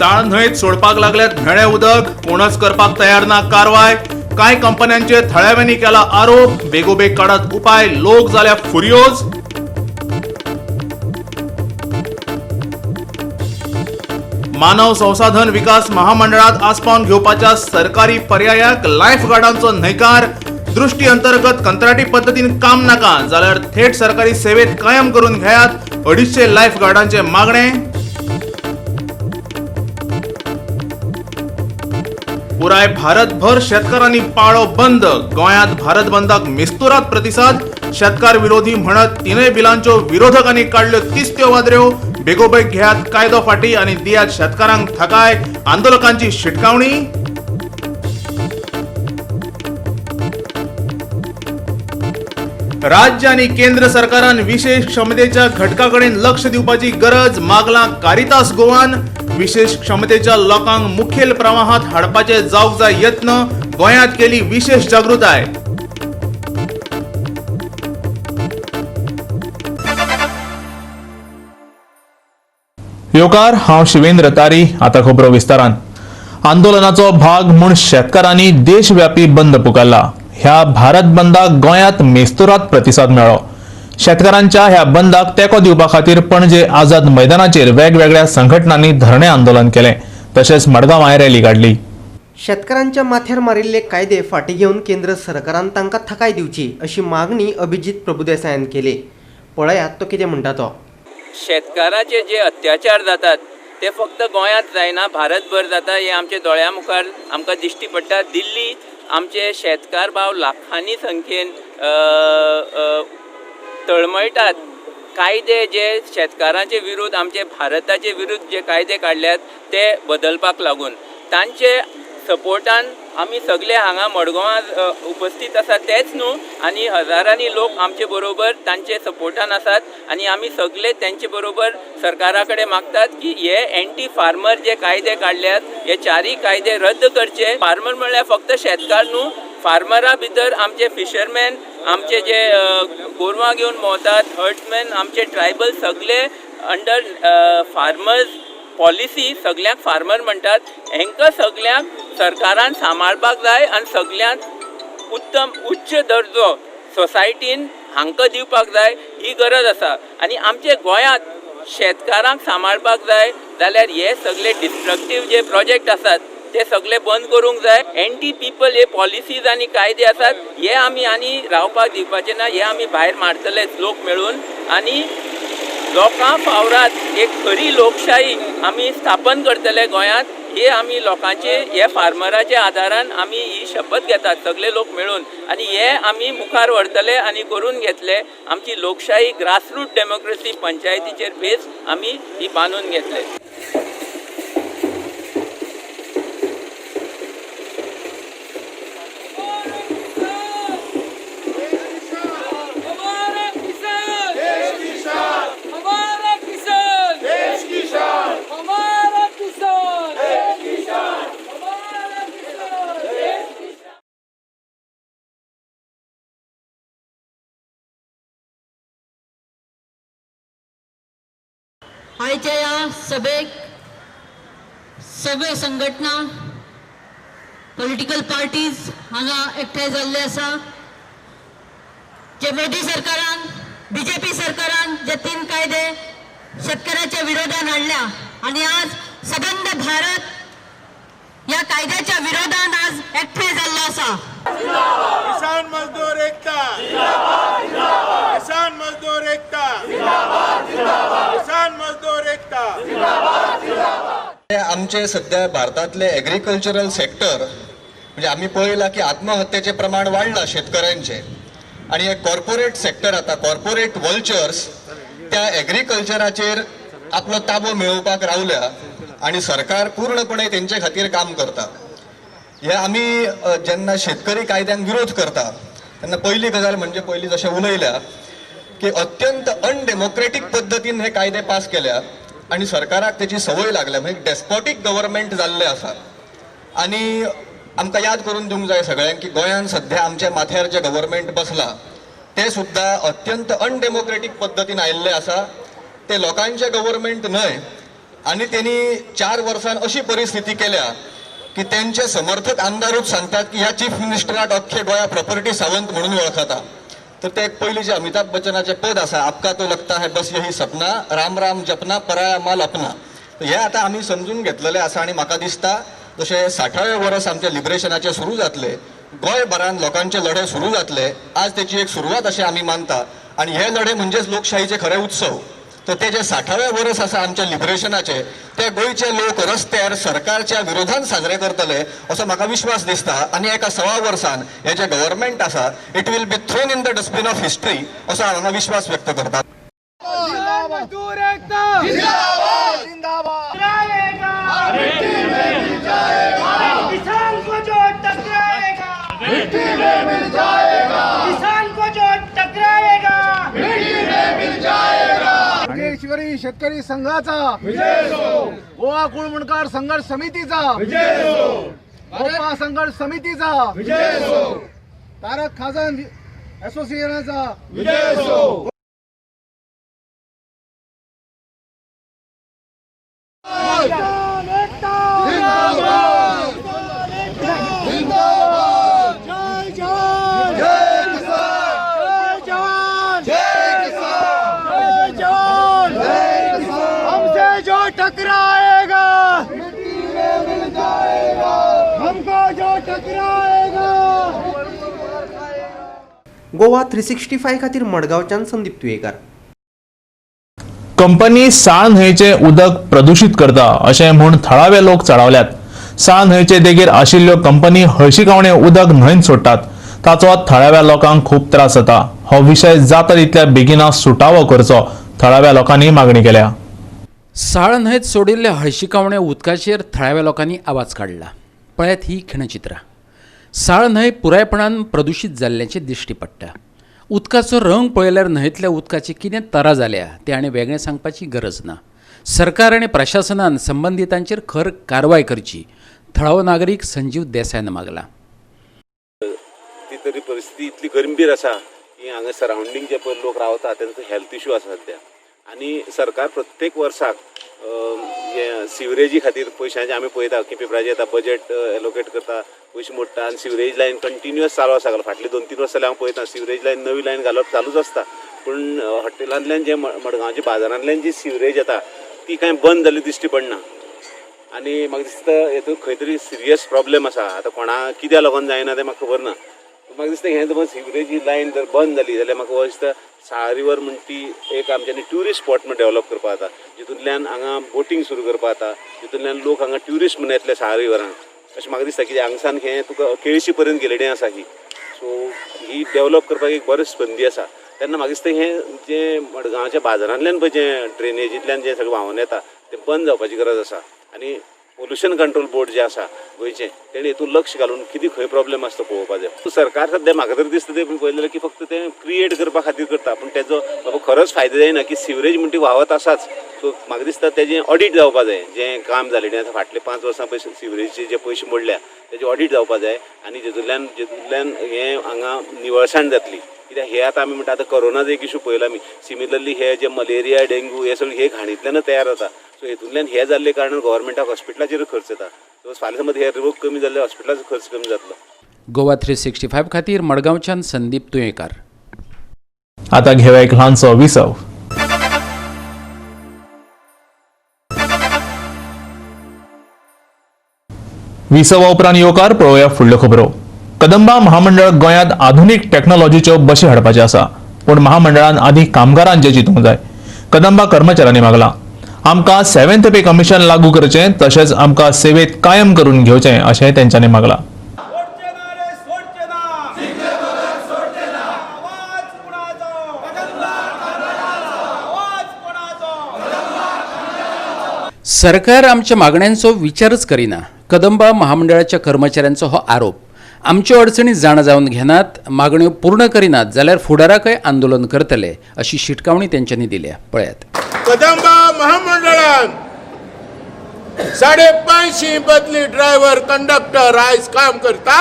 चाळ न्हंयत सोडपाक लागल्यात म्हेळे उदक, कोणच करपाक तयार ना कारवाय। कांय कंपन्यांचे थळाव्यांनी केला आरोप, बेगोबेग काडात उपाय, लोक जाल्या फुर्योज। मानव संसाधन विकास महामंडळात आस्पावन घेवपाच्या सरकारी पर्यायाक लायफ गार्डांचो न्हयकार। दृष्टी अंतर्गत कंत्राटी पद्दतीन काम नाका जाल्यार थेट सरकारी सेवेत कायम करून घेयात, 250 लायफ गार्डांचे मागणे। पुराय भारतभर शेतकारांनी पाळो बंद, गोंयांत भारत बंदाक मिस्तुरात प्रतिसाद। शेतकार विरोधी म्हणत तीनय बिलांच्यो विरोधकांनी काडल्यो तिस्त्यो वादऱ्यो। बेगोबेग घेयात कायदो फाटी आनी दियात शेतकारांक थाकाय, आंदोलकांची शिटकावणी। राज्य आनी केंद्र सरकारान विशेष क्षमतेच्या घटका कडेन लक्ष दिवपाची गरज मागलां कारितास गोवान। विशेष क्षमतेच्या लोकांक मुखेल प्रवाहात हाडपाचे जावंक जाय यत्न, गोंयांत केली विशेष जागृताय। येवकार, हांव शिवेंद्र तारी। आता खबरो विस्तारान। आंदोलनाचो भाग म्हूण शेतकारांनी देशव्यापी बंद पुकारला। ह्या भारत बंदाक गोंयांत मेस्तुरात प्रतिसाद मेळ्ळो। शेतकारांच्या ह्या बंदाक तेंको दिवपा खातीर पणजे आझाद मैदानाचेर वेगवेगळ्या संघटनांनी धरणे आंदोलन केलें, तशेंच मडगांवांय रॅली काडली। शेतकारांच्या माथ्यार मारिल्ले कायदे फाटी घेवन केंद्र सरकारान तांकां थाकाय दिवची अशी मागणी अभिजीत प्रभुदेसायान केली। पळयात तो कितें म्हणटा तो। शेतकाराचे जे अत्याचार जातात ते फक्त गोंयांत जायना, भारतभर जाता, हे आमच्या दोळ्या मुखार आमकां दिश्टी पडटा। दिल्ली आमचे शेतकार भाव लाखांनी संख्येन तळमळटात। कायदे जे शेतकारांचे विरुद्ध, आमचे भारताचे विरुद्ध जे कायदे काडल्यात ते बदलपाक लागून तांचे सपोर्टान आमी सगळे हांगा मडगांवां उपस्थित आसात तेच न्हू, आनी हजारांनी लोक आमचे बरोबर तांचे सपोर्टान आसात आनी आमी सगळे तेंचे बरोबर सरकारा कडेन मागतात की हे एंटी फार्मर जे कायदे काडल्यात हे चारय कायदे रद्द करचे। फार्मर म्हणल्यार फक्त शेतकार न्हू, फार्मरा भितर आमचे फिशरमॅन, आमचे जे गोरवां घेवन भोंवतात, हर्ट्समॅन, आमचे ट्रायबल सगळे अंडर फार्मर्स पॉलिसी सगळ्यांक फार्मर म्हणटात। हेंकां सगळ्यांक सरकारान सांबाळपाक जाय आनी सगळ्यांत उत्तम उच्च दर्जो सोसायटीन हांकां दिवपाक जाय, ही गरज आसा। आनी आमचे गोंयांत शेतकारांक सांबाळपाक जाय जाल्यार हे सगळे डिस्ट्रक्टीव जे प्रोजेक्ट आसात ते सगळे बंद करूंक जाय। एंटी पिपल हे पॉलिसीज आनी कायदे आसात हे आमी आनी रावपाक दिवपाचे ना, हे आमी भायर मारतलेच लोक मेळून आनी लोकां फावरात एक खरी लोकशाही आमी स्थापन करतले गोंयांत। हे आमी लोकांचे, हे फार्मराच्या आदारान आमी ही शपथ घेतात सगळे लोक मेळून आनी हे आमी मुखार व्हरतले आनी करून घेतले। आमची लोकशाही ग्रासरूट डेमोक्रेसी पंचायतीचेर बेस आमी ही बांदून घेतले। आयच्या ह्या सभेक सगळ्यो संघटना, पॉलिटिकल पार्टीज हांगा एकठांय जाल्ले आसा। जे मोदी सरकारान, बीजेपी सरकारान जे 3 कायदे शेतकऱ्याच्या विरोधान हाडल्या आनी आज सबंद भारत ह्या कायद्याच्या विरोधान आज एकठांय जाल्लो आसा। किसान मजदूर एकता जिंदाबाद जिंदाबाद, किसान मजदूर एकता जिंदाबाद जिंदाबाद, किसान मजदूर एकता जिंदाबाद जिंदाबाद। आमचे सध्या भारतातले एग्रीकल्चरल सेक्टर म्हणजे आमी पळयला की आत्महत्येचे प्रमाण वाडला शेतकऱ्यांचे आनी हे कॉर्पोरेट सेक्टर आता कॉर्पोरेट वल्चर्स त्या एग्रीकल्चराचेर आपलो ताबो मेळोवपाक रावल्या आनी सरकार पूर्णपणे तेंचे खातीर काम करता। हे आमी जेन्ना शेतकरी कायद्यांक विरोध करता तेन्ना पयली गजाल म्हणजे पयली जशें उलयल्या की अत्यंत अनडेमोक्रेटीक पद्दतीन हे कायदे पास केल्या आनी सरकाराक तेची संवय लागल्या, म्हणजे डेस्पोटीक गव्हर्मेंट जाल्लें आसा। आनी आमकां याद करून दिवंक जाय सगळ्यांक की गोंयांत सध्या आमच्या माथ्यार जें गव्हर्मेंट बसलां तें सुद्दां अत्यंत अनडेमोक्रेटीक पद्दतीन आयिल्लें आसा। ते लोकांचें गव्हर्मेंट न्हय आनी तेणी 4 वर्सां अशी परिस्थिती केल्या की त्यांचे समर्थक आमदारूच सांगतात की ह्या चीफ मिनिस्टराक अख्खे गोंया प्रॉपर्टी सावंत म्हणून वळखता. तर ते एक पयलीं जे अमिताभ बच्चनाचें पद आसा, आपका तो लगता है बस यही सपना, राम राम जपना पराया माल अपना, हे आतां आमी समजून घेतलेलें आसा. आनी म्हाका दिसता जशें 60वें वर्स आमच्या लिबरेशनाचें सुरू जातलें, गोंयभरान लोकांचे लढे सुरू जातले, आज तेची एक सुरवात अशें आमी मानता. आनी हे लढे म्हणजेच लोकशाहीचे खरे उत्सव. तर ते जे 60वें वर्स आसा आमच्या लिबरेशनाचे, ते गोंयचे लोक रस्त्यार सरकारच्या विरोधान साजरे करतले असो म्हाका विश्वास दिसता. आनी एका 1.25 वर्सान हे जे गव्हर्मेंट आसा it will be thrown in the dustbin of history असो हांव हांगा विश्वास व्यक्त करता. ईश्वरी शेतकरी संघाचा गोवा कुळमुंडकार संघर्ष समितीचा, गोवा संघर्ष समितीचा, तारक खाजन असोसिएशनचा. टकराएगा मिट्टी में मिल जाएगा, हमको जो टकराएगा. गोवा 365 खातीर मडगांवच्यान संदीप तुयेकार. कंपनी साळ न्हंयचें उदक प्रदुशीत करता अशें म्हूण थळावे लोक चडावल्यात. साळ न्हंयचे देगेर आशिल्ल्यो कंपनी हळशिकावणें उदक न्हंयत सोडटात, ताचो थळाव्या लोकांक खूब त्रास जाता. हो विशय जाता तितल्या बेगिना सुटावो करचो थळाव्या लोकांनी मागणी केल्या. साळ न्हंयत सोडिल्ल्या हळशिकावण्या उदकाचेर थळाव्या लोकांनी आवाज काडला. पळयात ही खिणचित्रां. साळ न्हंय पुरायपणान प्रदुशीत जाल्ल्याचें दिश्टी पडटा. उदकाचो रंग पळयल्यार न्हंयतल्या उदकाची कितें तरा जाल्या तें आनी वेगळें सांगपाची गरज ना. सरकार आनी प्रशासनान संबंदितांचेर खर कारवाय करची, थळावो नागरीक संजीव देसायान मागला. ती तरी परिस्थिती इतली गंभीर आसा की हांगा सरावंडींग जे पळय लोक रावता तांचो हेल्थ इशू आसा सद्या. आनी सरकार प्रत्येक वर्साक हे सिवरेजी खातीर पयशांचे आमी पळयता की पेपराचेर येता बजेट एलोकेट करता, पयशे मोडटा आनी सिवरेज लायन कंटिन्युअस चालू आसा. फाटले 2-3 वर्सां जाल्यार हांव पळयता सिवरेज लायन नवी लायन घालप चालूच आसता, पूण हॉटेलांतल्यान जे मडगांवच्या बाजारांतल्यान जी सिवरेज येता ती कांय बंद जाल्ली दिश्टी पडना. आनी म्हाका दिसता हेतून खंय तरी सिरियस प्रॉब्लेम आसा. आतां कोणा कित्याक लागून जायना तें म्हाका खबर ना. म्हाका दिसता हें जर सिवरेज ही लायन जर बंद जाली जाल्यार म्हाका दिसता साळ रिवर म्हण ती एक आमच्यांनी ट्युरिस्ट स्पॉट म्हण डेवलप करपाक जाता, जितूंतल्यान हांगा बोटींग सुरू करपाक जाता, जितूंतल्यान लोक हांगा ट्युरिस्ट म्हण येतले साळ रिवरान अशें म्हाका दिसता. कित्याक हांगसान हें तुका केळशी पर्यंत गेलेलें आसा ही, सो ही डेवलप करपाक एक बरी संदी आसा. तेन्ना म्हाका दिसता हें जें मडगांवच्या बाजारांतल्यान पळय जें ड्रेनेजींतल्यान जें सगळें व्हांवून येता तें बंद जावपाची गरज आसा. आनी पोल्युशन कंट्रोल बोर्ड जें आसा गोंयचें तेणें हितून लक्ष घालून कितें खंय प्रॉब्लेम आसा तो पळोवपा जाय. सरकार सद्या म्हाका तरी दिसता तें पळयलें जाल्यार की फक्त तें क्रिएट करपा खातीर करता, पूण तेजो बाबा खरोच फायदो जायना की सिवरेज म्हणटी व्हांवत आसाच. सो म्हाका दिसता तेजें ऑडीट जावपा जाय, जें काम जालेलें आसा फाटले 5 वर्सां पळय सिवरेजीचे जे पयशे मोडल्या तेजें ऑडीट जावपा जाय आनी जितूंतल्यान हें हांगा निवळसाण जातली. कित्याक हे आतां आमी म्हणटा आतां कोरोनाचो एक इशू पळयला आमी, सिमिलरली हे जे मलेरिया डेंग्यू हे सगळे हे घाणींतल्यानच तयार जाता. सो हेतूंतल्यान हे जाल्ले कारणान गव्हर्मेंटाक हॉस्पिटलाचेर खर्च येता. सो फाल्यां समज हे रोग कमी जाल्ले हॉस्पिटलाचो खर्च कमी जातलो. गोवा 365 खातीर मडगांवच्यान संदीप तुयेकार. आतां घेवया एक ल्हानसो विसव. विसवा उपरांत येवकार पळोवया फुडल्यो खबरो. कदंबा महामंडळ गोंयांत आधुनीक टॅक्नॉलॉजीच्यो बशी हाडपाच्यो आसा, पूण महामंडळान आदी कामगारांचें चिंतूंक जाय. कदंबा कर्मचाऱ्यांनी मागलां आमकां 7th पे कमिशन लागू करचें, तशेंच आमकां सेवेत कायम करून घेवचें अशें तेंच्यांनी मागलां. सरकार आमच्या मागण्यांचो विचारच करिना, कदंबा महामंडळाच्या कर्मचाऱ्यांचो हो आरोप. आमच्यो अडचणी जाणा जावन घेनात, मागण्यो पूर्ण करिनात जाल्यार फुडाराकय आंदोलन करतले अशी शिटकावणी तेंच्यांनी दिल्या. पळयात. कदंबा महामंडळान 550 बदली ड्रायव्हर कंडक्टर आयज काम करता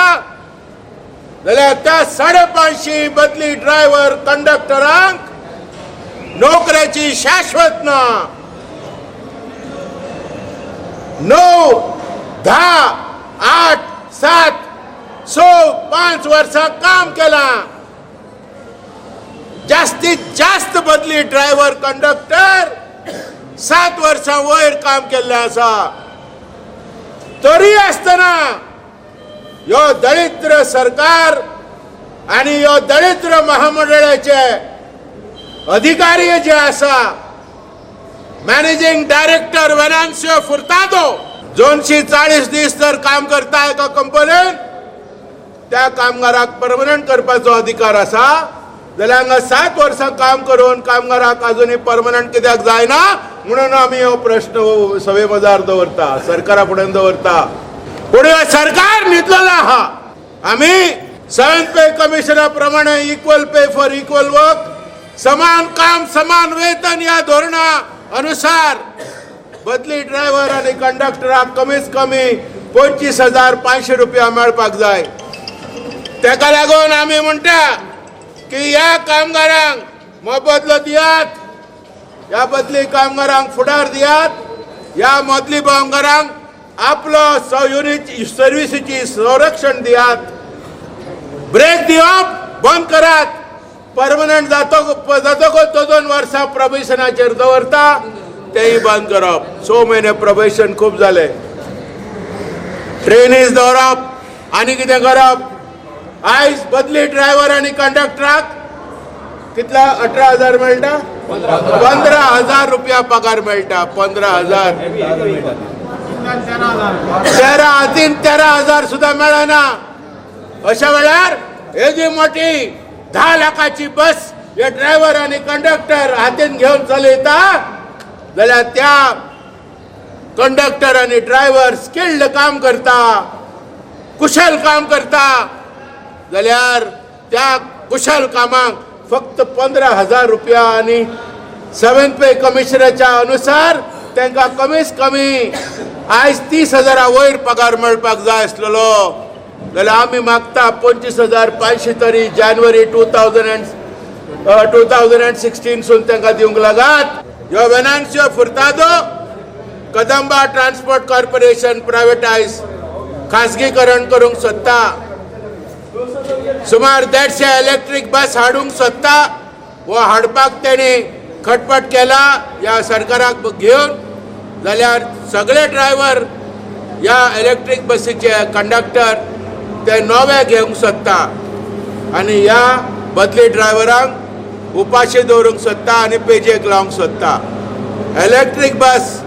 जाल्यार त्या 550 बदली ड्रायव्हर कंडक्टरांक नोकरेची शाश्वत ना. 9, 10, 8, 7, 6, 5 वर्सां काम केलां. जास्तीत जास्त बदली ड्रायव्हर कंडक्टर 7 वर्सां वयर काम केल्लें आसा. तरी आसतना ह्यो दळिद्र सरकार आनी ह्यो दळिद्र महामंडळाचे अधिकारी जे आसा, मॅनेजिंग डायरेक्टर वेनान्सियो फुर्तादो 240 दीस जर काम करता एका कंपनीन, त्या कामगाराक परमनंट करपाचो अधिकार आसा. जाल्यार हांगा 7 वर्सां काम करून कामगाराक अजुनूय परमनंट कित्याक जायना म्हणून आमी हो प्रश्न सभे मजार दवरता, सरकारा फुडें दवरता. पूण सरकार न्हिदलेलो आहा. आमी 7th पे कमिशना प्रमाणे equal pay for equal work, समान काम समान वेतन ह्या धोरणा अनुसार बदली ड्रायव्हर आनी कंडक्टराक कमीत कमी 25,500 रुपया मेळपाक जाय. तेका लागून आमी म्हणटा की ह्या कामगारांक मोबदलो दियात, ह्या बदली कामगारांक फुडार दियात, ह्या मदली कामगारांक आपलो युनिट सर्विसीची संरक्षण दियात, ब्रेक दिवप बंद करात, परमनंट जातकच 2 वर्सां प्रोबेशनाचेर दवरता तेय बंद करप. 6 म्हयने प्रोबेशन खूब जालें, ट्रेनीज दवरप आनी कितें करप. आयज बदली ड्रायव्हर आनी कंडक्टराक कितला 18,000 मेळटा, 15,000 रुपया पगार मेळटा. 15,000 13,000 सुद्दां मेळना. अशा वेळार हेजी मोठी 10 लाखाची बस हे ड्रायव्हर आनी कंडक्टर हातीन घेवन चलयता जाल्यार त्या कंडक्टर आनी ड्रायव्हर स्किल्ड काम करता, कुशल काम करता, जाल्यार त्या कुशल कामाक फक्त 15,000 रुपया आनी 7th पे कमिशनाच्या अनुसार तांकां कमीत कमी आयज 30,000 वयर पगार मेळपाक जाय आसलेलो. जाल्यार आमी मागता 25,500 तरी जानेवारी 2016 सून तांकां दिवंक लागात. ह्यो Venancio Furtado Kadamba transport corporation privatise खासगीकरण करूंक सोदता, सुमार 150 इलेक्ट्रीक बस हाडूंक सोदता. वो हाडपाक तेणी खटपट केला ह्या सरकाराक घेवन. जाल्यार सगळे ड्रायव्हर ह्या इलेक्ट्रीक बसीचे कंडक्टर ते नवे घेवंक सोदता आनी ह्या बदली ड्रायव्हरांक उपाशी दवरूंक सोदता आनी पेजेक लावंक सोदता. Electric bus,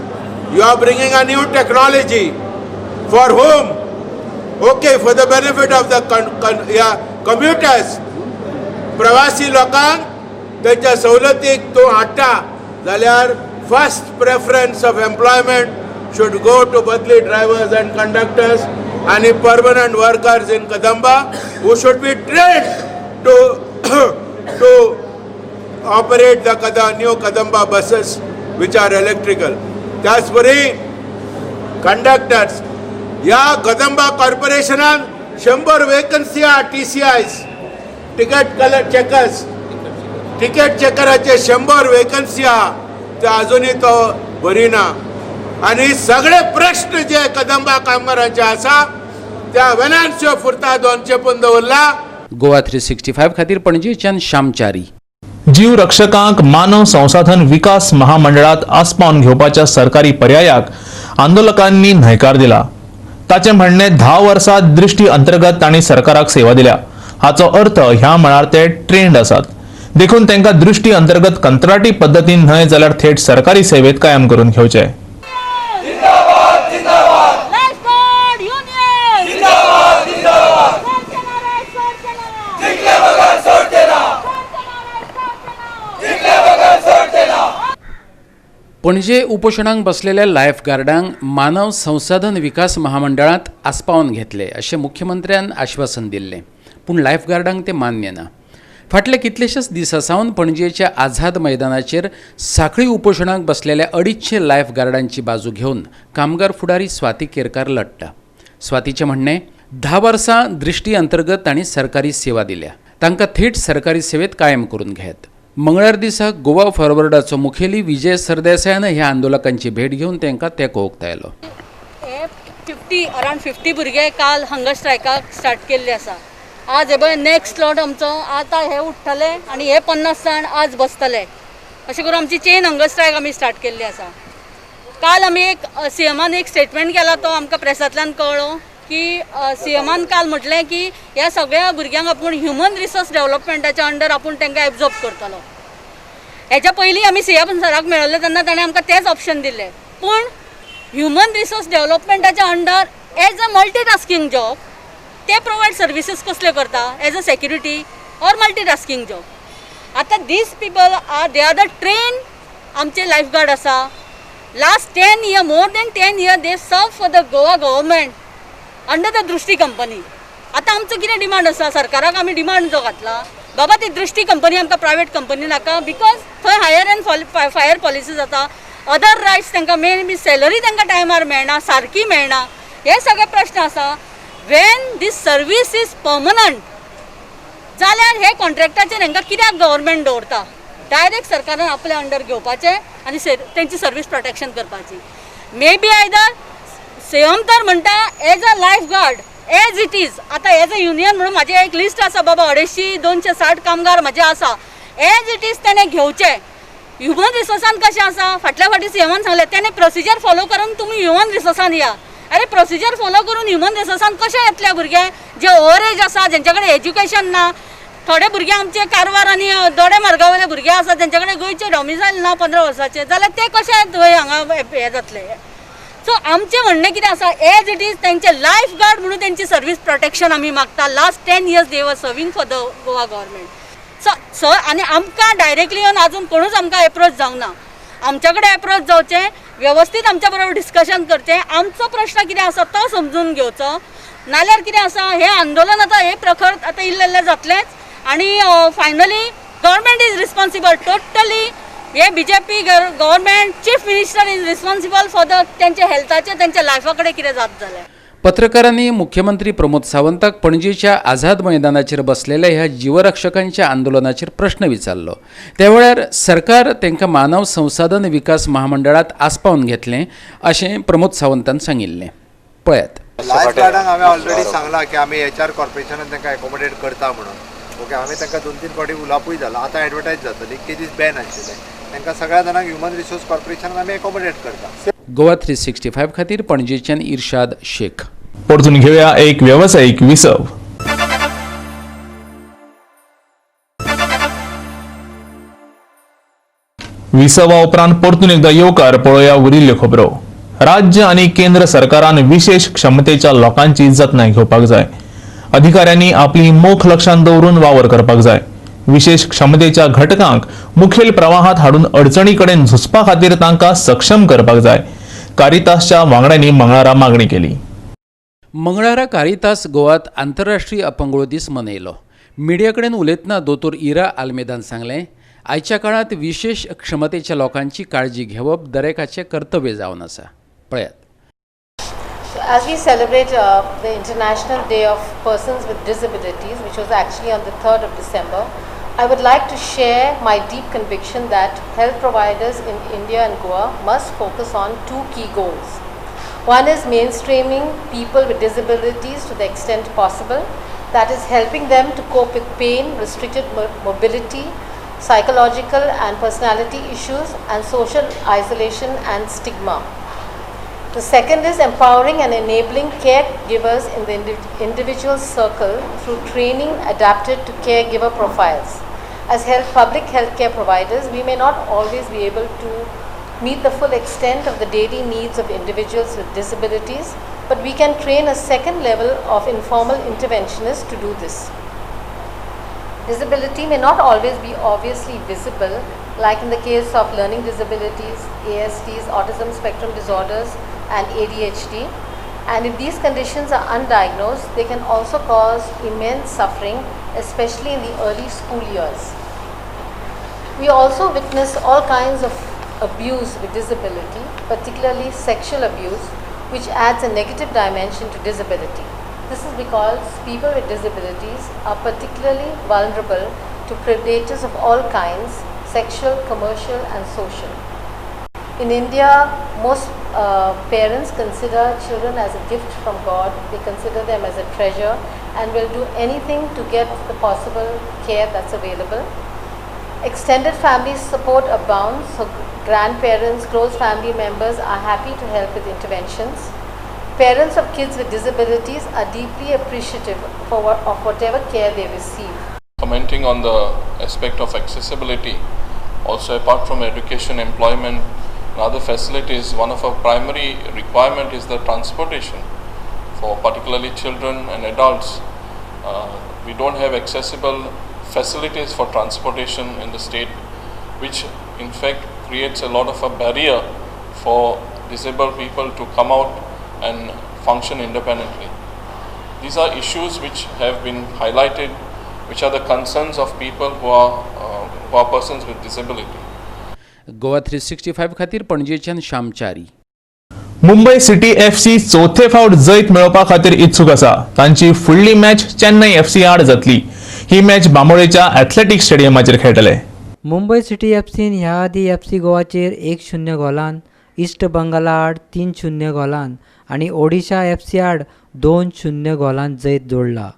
you are bringing a new technology for whom? Okay, for the benefit of the commuters, प्रवासी लोकांक तेच्या सवलतीक तूं हाडटा जाल्यार first preference of employment should go to बदली ड्रायव्हर्स अँड कंडक्टर्स आनी permanent workers in Kadamba who should be trained to operate the new Kadamba buses which are electrical. त्याचबरी conductors ह्या Kadamba कॉर्पोरेशनान 100 vacancy आहा. TCIs, ticket checkers, ticket चेकराचे 100 vacancy आहा, ते अजुनूय तो भरिना. आनी सगळे प्रश्न जे कदंबा कामगारांचे आसा त्या वेनान्सियो फुर्तादोन चेपून दवरला. गोवा 365 खातीर पणजेच्यान श्यामचारी. जीव रक्षकांक मानव संसाधन विकास महामंडळात आसपावन घेवपाच्या सरकारी पर्यायाक आंदोलकांनी न्हयकार दिला. ताचें म्हणणें 10 वर्सां दृष्टी अंतर्गत तांणी सरकाराक सेवा दिल्या. हाचो अर्थ ह्या मळार ते ट्रेंड आसात, देखून तांकां दृष्टी अंतर्गत कंत्राटी पद्दतीन न्हय जाल्यार थेट सरकारी सेवेत कायम करून घेवचे. पणजे उपोशणाक बसलेल्या लायफ गार्डांक मानव संसाधन विकास महामंडळांत आस्पावन घेतले अशें मुख्यमंत्र्यान आश्वासन दिल्लें, पूण लायफ गार्डांक तें मान्य ना. फाटले कितलेशेच दिसां सावन पणजेच्या आझाद मैदानाचेर साखळी उपोशणाक बसलेल्या 250 लायफ गार्डांची बाजू घेवन कामगार फुडारी स्वाती केरकार लढटा. स्वातीचें म्हणणें, 10 वर्सां दृष्टी अंतर्गत तांणी सरकारी सेवा दिल्या, तांकां थेट सरकारी सेवेत कायम करून घेत. मंगळार दिसा गोवा फॉरवर्डाचो मुखेली विजय सरदेसायान ह्या आंदोलकांची भेट घेवन तांकां तेंको उक्तायलो. 50 अरावंड 50 भुरगे काल हंगर स्ट्रायकाक स्टार्ट केल्ले आसा. आज हे पळय नेक्स्ट स्लॉट आमचो आतां हे उठ्ठले आनी हे 50 जाण आज बसतले. अशें करून आमची चेन हंगर स्ट्रायक आमी स्टार्ट केल्ली आसा. काल आमी एक सीएमान एक स्टेटमेंट केला तो आमकां प्रेसांतल्यान कळ्ळो की सीएमान काल म्हटलें की ह्या सगळ्या भुरग्यांक आपूण ह्युमन रिसोर्स डेव्हलपमेंटाच्या अंडर आपूण तांकां एब्जॉर्ब करतलो. हेच्या पयलीं आमी सीएम सराक मेळिल्ले तेन्ना ताणें आमकां तेंच ऑप्शन दिल्लें, पूण ह्युमन रिसोर्स डेव्हलपमेंटाच्या under as a multitasking job ते प्रोवायड सर्विसीस कसल्यो करता as a security or multitasking job. आतां these people are they are the train आमचे लायफ गार्ड आसा. Last 10 year more than 10 year they serve for the Goa government under the Drishti company. आतां आमचो कितें demand आसा सरकाराक आमी demand जो घातला बाबा ती दृष्टी कंपनी आमकां प्रायवेट कंपनी नाका because थंय हायर एंड फायर पॉलिसी जाता, अदर रायट्स तांकां मेन बी सॅलरी तांकां टायमार मेळना, सारकी मेळना, हे सगळे प्रश्न आसा. When this service is permanent जाल्यार हे कॉन्ट्रॅक्टाचेर हांकां कित्याक गव्हर्मेंट दवरता? डायरेक्ट सरकारान आपल्या अंडर घेवपाचें आनी तेंची सर्वीस प्रोटेक्शन करपाची. मे बी आयदर सीएम तर म्हणटा as a life guard as it is. आतां एज अ युनियन म्हणून म्हाजें एक लिस्ट आसा बाबा 250 260 कामगार म्हाजे आसा, एज it is तेणें घेवचें. ह्युमन रिसोर्सान कशें आसा फाटल्या फावटी सीएमान सांगलें तेणें प्रोसिजर फॉलो करून तुमी ह्युमन रिसोर्सान या. अरे प्रोसिजर फॉलो करून ह्युमन रिसोर्सान कशें येतले भुरगे जे ओवर एज आसा, जेंच्या कडेन एज्युकेशन ना? थोडे भुरगे आमचे कारवार आनी दोडे मार्गा वयले भुरगे आसा तेंच्या कडेन गोंयचे डॉमिसायल ना 15 वर्साचे, जाल्यार ते कशे थंय हांगा हें जातले? सो आमचें म्हणणें कितें आसा एज it is तेंचे लायफ गार्ड म्हणून तेंची सर्वीस प्रोटेक्शन आमी मागता. Last 10 years they were serving for the Goa government. So sir आनी आमकां डायरेक्टली येवन आजून कोणूच आमकां एप्रोच जावना. आमच्या कडेन एप्रोच जावचें, वेवस्थीत आमच्या बरोबर डिस्कशन करचें, आमचो प्रश्न कितें आसा तो समजून घेवचो. नाल्यार कितें आसा हें आंदोलन आतां हें प्रखर आतां इल्लें इल्लें जातलेंच आनी finally government is responsible totally. हे BJP government chief minister is responsible for the तेंच्या हेल्थाचें तेंच्या लायफा कडेन कितें जात जाल्यार. पत्रकारांनी मुख्यमंत्री प्रमोद सावंताक पणजेच्या आझाद मैदानाचेर बसलेल्या ह्या जीवरक्षकांच्या आंदोलनाचेर प्रश्न विचारलो. त्या वेळार सरकार तांकां मानव संसाधन विकास महामंडळांत आस्पावन घेतलें अशें प्रमोद सावंतान सांगिल्लें. पळयात. लायफ गार्डांक हांवें ऑलरेडी सांगलां की आमी एच आर कॉर्पोरेशनान तांकां एकोमोडेट करता म्हणून. ओके, हांवें तांकां 2-3 फावटी उलोवपूय जाला. आतां एडवर्टायज जातली, इतके दीस बॅन आशिल्लें. तांकां सगळ्या जाणांक ह्युमन रिसोर्स कॉर्पोरेशनान आमी एकोमोडेट करता. गोवा 365 खातीर पणजेच्यान इर्शाद शेख. परतून घेऊया एक व्यावसायिक विसव. विसवा उपरांत परतून एकदा येवकार पळोवया उरिल्ल्यो खबरो. राज्य आनी केंद्र सरकारान विशेष क्षमतेच्या लोकांची जतनाय घेवपाक जाय. अधिकाऱ्यांनी आपली मोख लक्षांत दवरून वावर करपाक जाय. विशेष क्षमतेच्या घटकांक मुखेल प्रवाहात हाडून अडचणी कडेन झुजपा खातीर तांकां सक्षम करपाक जाय. कारितासच्या वांगड्यांनी मंगळारा मागणी केली. मंगळारा कारितास गोवात आंतरराष्ट्रीय अपंगूळ दीस मनयलो. मिडिया कडेन उलयतना दोतोर इरा आल्मेदान सांगलें, आयच्या काळांत विशेष क्षमतेच्या लोकांची काळजी घेवप दरेकाचें कर्तव्य जावन आसा. पळयात. So as we celebrate the International Day of Persons with Disabilities, which was actually on the 3rd of December, I would like to share my deep conviction that health providers in India and Goa must focus on 2 key goals. One is mainstreaming people with disabilities to the extent possible, that is helping them to cope with pain, restricted mobility, psychological and personality issues, and social isolation and stigma. The second is empowering and enabling caregivers in the individual circle through training adapted to caregiver profiles. As public healthcare providers, we may not always be able to meet the full extent of the daily needs of individuals with disabilities, but we can train a second level of informal interventionists to do this. Disability may not always be obviously visible, like in the case of learning disabilities, ASDs, autism spectrum disorders, and ADHD. And if these conditions are undiagnosed, they can also cause immense suffering, especially in the early school years. We also witness all kinds of abuse with disability, particularly sexual abuse, which adds a negative dimension to disability. This is because people with disabilities are particularly vulnerable to predators of all kinds, sexual, commercial, and social. In India, most Parents consider children as a gift from God. They consider them as a treasure and will do anything to get the possible care that's available. Extended family support abounds, so grandparents, close family members are happy to help with interventions. Parents of kids with disabilities are deeply appreciative of whatever care they receive. Commenting on the aspect of accessibility, also apart from education, employment and other facilities, one of our primary requirement is the transportation for particularly children and adults. We don't have accessible facilities for transportation in the state, which in fact creates a lot of a barrier for disabled people to come out and function independently. These are issues which have been highlighted, which are the concerns of people who are persons with disability. Goa 365 खातीर पणजेच्यान श्यामचारी. Mumbai city F C चवथे फावट जैत मेळोवपा खातीर इत्सूक आसा. तांची फुडली मॅच चेन्नई एफ सी आड जातली. ही मॅच बांबोळेच्या एथलेटिक स्टेडियमाचेर खेळटले. मुंबय सिटी एफसीन ह्या आदीं एफसी गोवाचेर 1-0 गोलान, इस्ट बंगाला आड 3-0 गोलान आनी ओडिशा एफसी आड 2-0 गोलान जैत जोडला.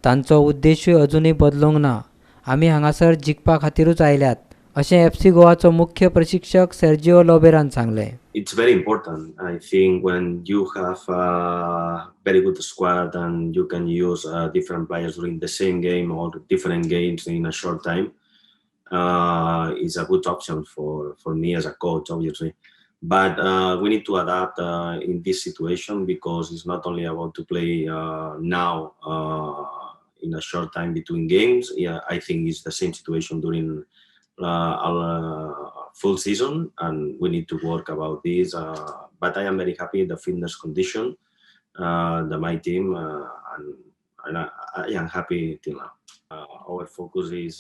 तांचो उद्देशूय अजुनूय बदलूंक ना. आमी हांगासर जिखपा खातीरूच आयल्यात अशें एफसी गोवाचो मुख्य प्रशिक्षक सेर्जिओ लोबेरान सांगलें. It's very important. I think when you have a very good squad and you can use different players during the same game or different games in a short time, is a good option for me as a coach, obviously. But we need to adapt in this situation because it's not only about to play now in a short time between games. Yeah, I think it's the same situation during our full season, and we need to work about this. But I am very happy the fitness condition, the my team, and I am happy till now. Our focus is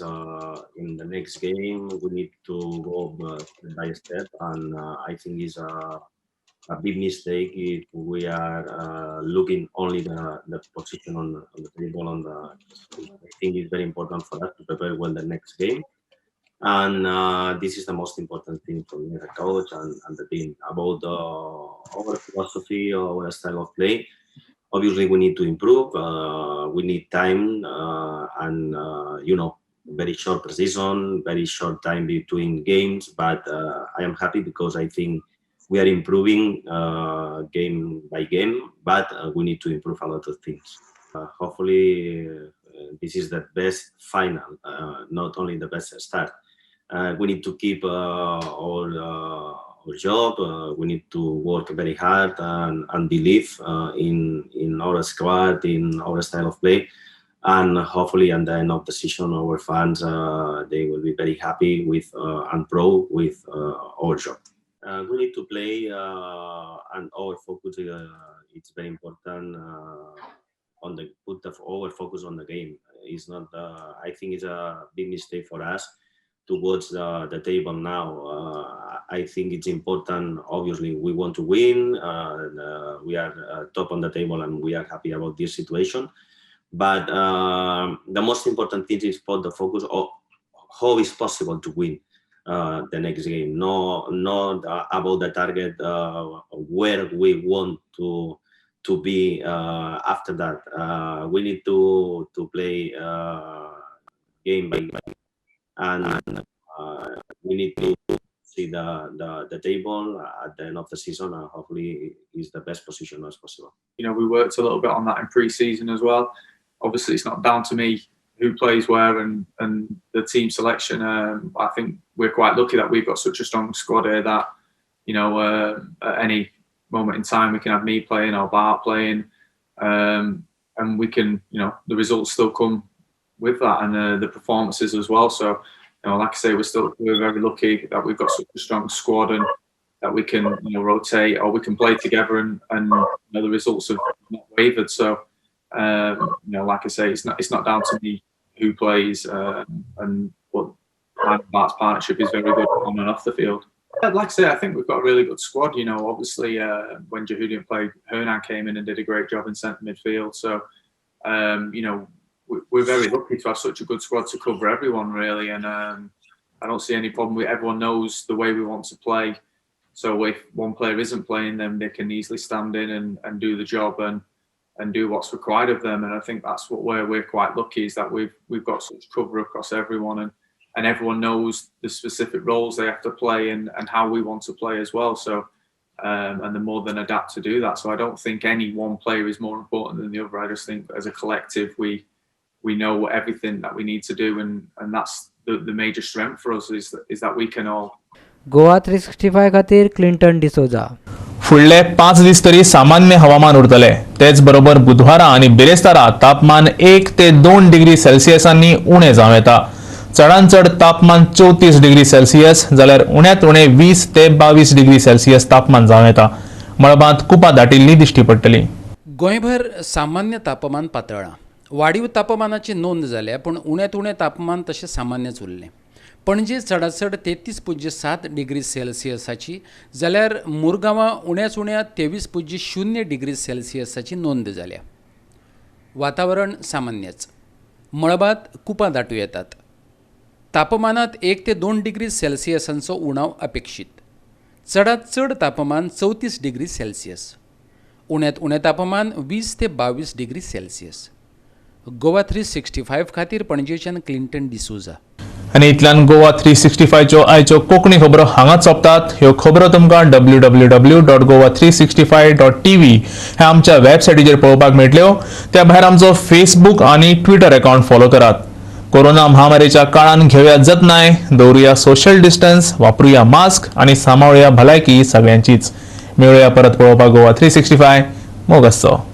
in the next game. We need to go step by step, and I think it's a big mistake if we are looking only the position on the table. On the, I think it's very important for us to prepare well the next game, and this is the most important thing for me as a coach and the team. About our philosophy, our style of play, obviously we need to improve. We need time and very short preseason, very short time between games. But I am happy because I think we are improving game by game, but we need to improve a lot of things. Hopefully, this is the best final, not only the best start. We need to keep our job. We need to work very hard and believe in our squad, in our style of play, and hopefully at the end of the season, our fans they will be very happy with and proud with our job. We need to play and our focus. It's very important on the put the, our focus on the game. It's not. I think it's a big mistake for us to watch the table now. I think it's important. Obviously, we want to win. We are top on the table, and we are happy about this situation. But the most important thing is put the focus on how it's possible to win the next game. No, not about the target where we want to be after that. We need to play game by game, and we need to see the table at the end of the season, and hopefully is the best position as possible. We worked a little bit on that in pre-season as well. Obviously, it's not down to me who plays where and the team selection. I think we're quite lucky that we've got such a strong squad here that, at any moment in time we can have me playing or Bart playing, and we can, the results still come with that and the performances as well. So, like I say, we're very lucky that we've got such a strong squad and that we can rotate or we can play together and the results have not wavered. So, like I say, it's not down to me who plays, and but Bart's partnership is very good on and off the field. Like I say, I think we've got a really good squad. Obviously when Jahouh didn't play, Hernan came in and did a great job in centre midfield. So, we're very lucky to have such a good squad to cover everyone really, and I don't see any problem. Everyone knows the way we want to play. So if one player isn't playing, then they can easily stand in and do the job and do what's required of them. And I think that's what where we're quite lucky, is that we've got such cover across everyone, and everyone knows the specific roles they have to play and how we want to play as well. So and they're more than adapt to do that. So I don't think any one player is more important than the other. I just think as a collective we know everything that we need to do, and that's the major strength for us is that we can all. Goa 365 खातीर Clinton D'Souza. फुडले 5 दीस तरी सामान्य हवामान उरतले. तेच बरोबर बुधवारा आनी बिरेस्तारा तापमान 1 ते 2 डिग्री सेल्सियसांनी उणें जावं येता. चडांत चड तापमान 34 डिग्री सेल्सियस जाल्यार उण्यांत उणें 20 ते 22 डिग्री सेल्सियस तापमान जावं येता. मळबांत कुपां दाटिल्ली दिश्टी पडटली. गोंयभर सामान्य तापमान पातळ्ळां. वाडीव तापमानाची नोंद जाल्या, पूण उण्यांत उणें तापमान तशें सामान्यच उरलें. पणजे चडांत चड 33.7 डिग्री सेल्सियसाची जाल्यार मुरगांवां उण्याच उण्या 23.0 डिग्री सेल्सियसाची नोंद जाल्या. वातावरण सामान्यच. मळबांत कुपां दाटूं येतात. तापमानांत 1 ते 2 डिग्री सेल्सियसांचो उणाव अपेक्षीत. चडांत चड तापमान 34 डिग्री सेल्सियस, उण्यांत उणें तापमान 20 ते 22 डिग्री सेल्सियस. गोवा 365 खातीर पणजेच्यान क्लिंटन डिसोजा. आनी इतल्यान गोवा 365च्यो आयच्यो कोंकणी खबरो हांगाच सोंपतात. ह्यो खबरो तुमकां www.goa365.tv ह्या आमच्या वेबसायटीचेर पळोवपाक मेळटल्यो. त्या भायर आमचो फेसबूक आनी ट्विटर अकाउंट फॉलो करात. कोरोना महामारीच्या काळान घेवया जतनाय, दवरुया सोशल डिस्टन्स, वापरुया मास्क आनी सांबाळुया भलायकी सगळ्यांचीच. मेळुया परत पळोवपाक गोवा 365. मोग आसचो.